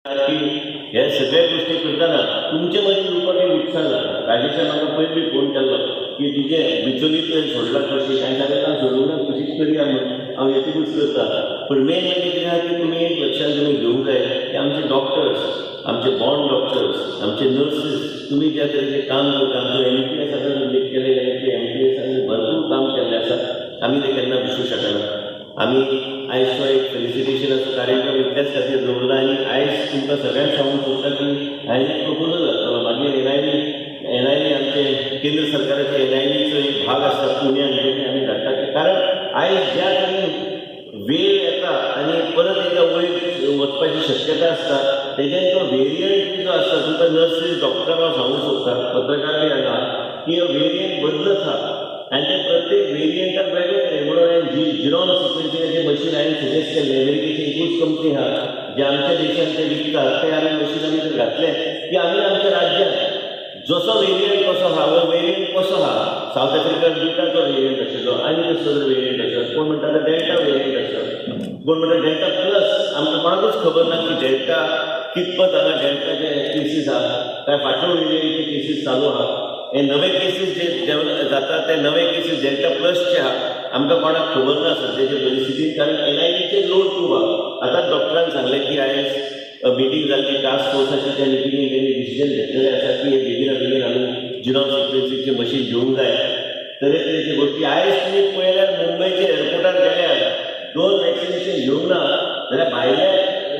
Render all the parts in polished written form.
की हे सगळे गोश्टी करतना तुमचे मदीं येवपाक एक उत्साह जाता. राजेशान म्हाका पयलीं फोन केल्लो की तुजें बिचोली तुवें सोडला कशी, हांवें सांगलें ना, सोडूंक ना, कोशिश करया म्हूण हांव हेतूच करता. पूण मेन म्हणजे कितें आहा की तुमी एक लक्षांत तुमी घेवंक जाय की आमचे डॉक्टर्स, आमचे बॉन्ड डॉक्टर्स, आमचे नर्सीस, तुमी ज्या तरेचें काम करता, आमचो एमपीएसाचो उल्लेख केले जाल्यार की एमपीएसान भरपूर काम केल्लें आसा, आमी तें केन्ना विसरूंक शकना. आमी आयज तो एक फेलिसिटेशनाचो कार्यक्रम इतल्याच खातीर दवरला आनी आयज तुमकां सगळ्यांक सांगूंक सोदता की आयज एक प्रपोजल जातलो. मागीर एनआयवी आमचे केंद्र सरकाराचे एनआयवीचो एक भाग आसता पुण्यान, तेणी आमी धाडटा. कारण आयज ज्या तरेन वेळ येता आनी परत एकदां वयर वचपाची शक्यता आसता, तेज्यान तो वेरियंट जो आसता, तुमकां नर्सीस डॉक्टरांक हांव सांगूंक सोदता, पत्रकार बी हांगा, की हो वेरियंट बदलत आहा आनी ते प्रत्येक वेरियंटाक वेगळे तरेन. म्हणून हांवें जिनोम सिक्वेन्सिंगाचें मशीन हांवें सजेस्ट केल्लें. अमेरिकेची एकूच कंपनी आहा जे आमच्या देशांत ते विकतात, ते आमी मशीन आमी जर घातलें की आमी आमच्या राज्यांत जसो वेरियंट कसो आहा, हो वेरियंट कसो आहा, सावथ आफ्रिकान बिटाचो वेरियंट आशिल्लो आनी कसलो तरी वेरियंट आशिल्लो, कोण म्हणटा तो डेल्टा वेरियंट आशिल्लो, कोण म्हणटा डेल्टा प्लस, आमकां कोणाकूच खबर ना की डेल्टा कितपत हांगा डेल्टाचे केसीस आहा काय फाटलो वेरियंटचे केसीस चालू आहा. हे नवे केसीस जे डेवलप जाता ते नवे केसीस डेल्टा प्लसचे आहा, आमकां कोणाक खबर ना सद्याचे परिस्थितीन, कारण एनआयवीचेर लोड खूब आहा. आतां डॉक्टरान सांगलें की आयज मिटींग जाल्ली टास्क फोर्साची, त्या मिटिंगेन तेणी डिसिजन घेतलेलें आसा की हे बेगीना बेगीन आमी जिनोम सिक्वेन्सिंगचें मशीन घेवंक जाय. तरेतरेची गोश्टी आयज तुमी पळयल्यार मुंबयच्या एअरपोर्टार गेल्यार 2 वॅक्सिनेशन घेवंक ना जाल्यार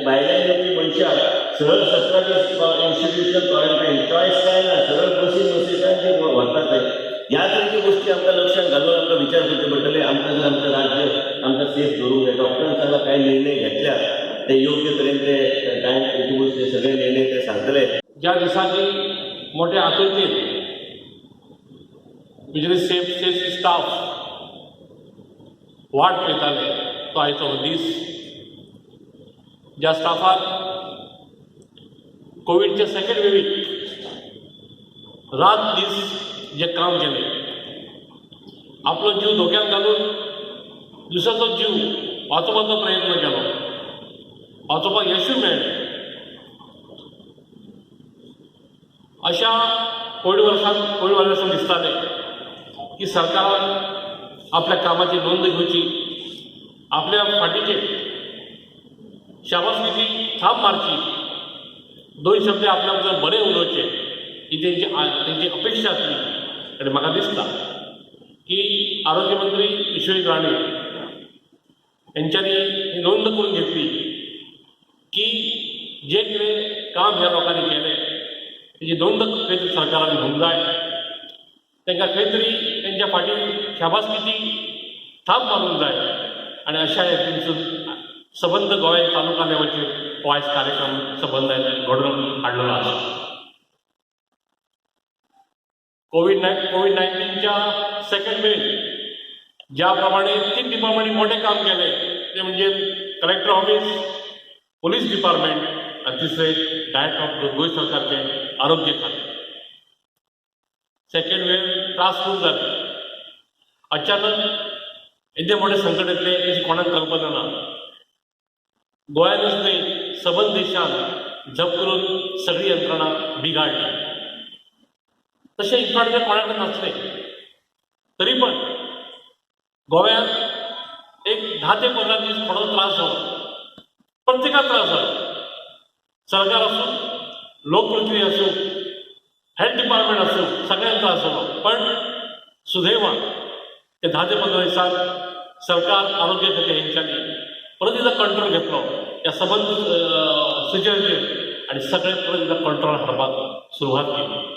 भायल्यान येवपी मनशाक सरळ 17 दीस इन्स्टिट्युशनल क्वॉरंटायन, चॉयस काय ना, सरळ बसीन बसयता ते व्हरतात. ते ह्या तरेच्यो गोश्टी आमकां लक्षांत घालून आमकां विचार करचे पडटले. आमकां जर आमचें राज्य आमकां सेफ दवरूंक जाय, डॉक्टरान सांगलां कांय निर्णय घेतल्या ते योग्य तरेन ते कांय हेतुकूच ते सगळे निर्णय ते सांगतले. ज्या दिसांनी मोठ्या आतुरतेन बिजली सेफ सेफ स्टाफ वाट पळयताले तो आयचो हो दीस, ज्या स्टाफान कोविडच्या सेकंड वेवीक रात दीस जे काम केलें, आपलो जीव धोक्यात घालून दुसऱ्याचो जीव वाचोवपाचो प्रयत्न केलो, वाचोवपाक यशूय मेळ्ळें. अशा कोविड वर्सां दिसतालें की सरकारान आपल्या कामाची नोंद घेवची, आपल्या फाटीचेर शाबासकीची थाप मारची, 2 शब्द आपल्या बद्दल बरे उलोवचे, ही तेंची अपेक्षा आसली. आनी म्हाका दिसता की आरोग्य मंत्री विश्वजीत राणे हेंच्यांनी ही नोंद करून घेतली की जे कितें काम ह्या लोकांनी केलें तेजी नोंद खंय तरी सरकारान घेवंक जाय, तांकां खंय तरी तेंच्या फाटीं शाबासकीची थाप मारूंक जाय. आनी अशा हेतून सबंद गोंय तालुका लेवलचेर हो आयज कार्यक्रम सबंद घडोवन हाडलेलो आसा. कोविड 19च्या सेकंड वेव ज्या प्रमाणे 3 डिपार्टमेंटांनी मोठें काम केलें तें म्हणजे कलेक्टर ऑफिस, पोलीस डिपार्टमेंट आनी तिसरें डायरेक्टर ऑफ गोंय सरकारचें आरोग्य खातें. सेकंड वेव त्रास खूब जाले, अचानक येदें मोठें संकट येतलें अशी कोणाक कल्पना ना. गोंयानूच न्हय सबंद देशान जप करून सगळी यंत्रणा बिगाडली. तशें इन्फ्रास्ट्रक्चर कोणाकडेन नासलें तरी पण गोव्यात एक 10 ते 15 दीस थोडो त्रास जालो, प्रत्येकाक त्रास जालो, सरकार आसूं, लोकप्रतिनिधी आसूं, हेल्थ डिपार्टमेंट आसूं, सगळ्यांक त्रास जालो. पण सुदैवान ते 10 ते 15 दिसांत सरकार आरोग्य खातें हेंच्यांनी परत एकदां कंट्रोल घेतलो ह्या सबंद सिच्युएशनाचेर आनी सगळें परत एकदां कंट्रोल हाडपाक सुरवात केली.